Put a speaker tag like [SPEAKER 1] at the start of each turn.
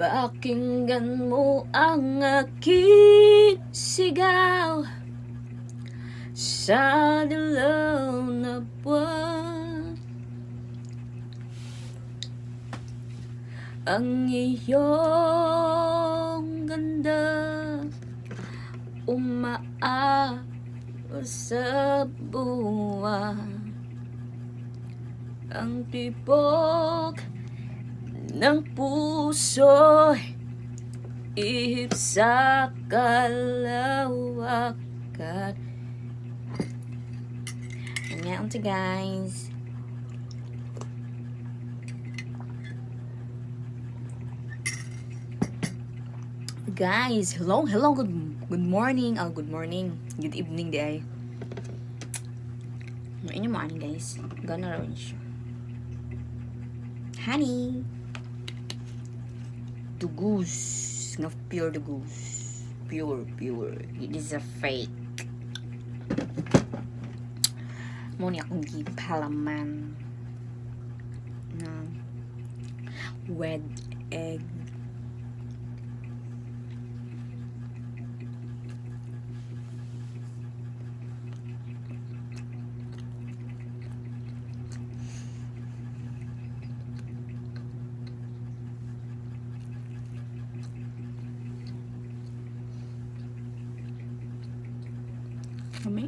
[SPEAKER 1] Pakinggan mo ang aking sigaw sa dilaw na buwan. Ang iyong ganda umaabot sa buwan. Ang tibok ng puso ihip sa kalawakan. Nga unta, guys. Guys, hello, hello, good morning. Oh, good morning. Good evening diay. Inyo mo ani, guys. Gonna rin siya. Honey. Dugus. Nga pure dugus. Pure, pure. It is a fake. Mao ni akong gipalaman na with egg. Kami.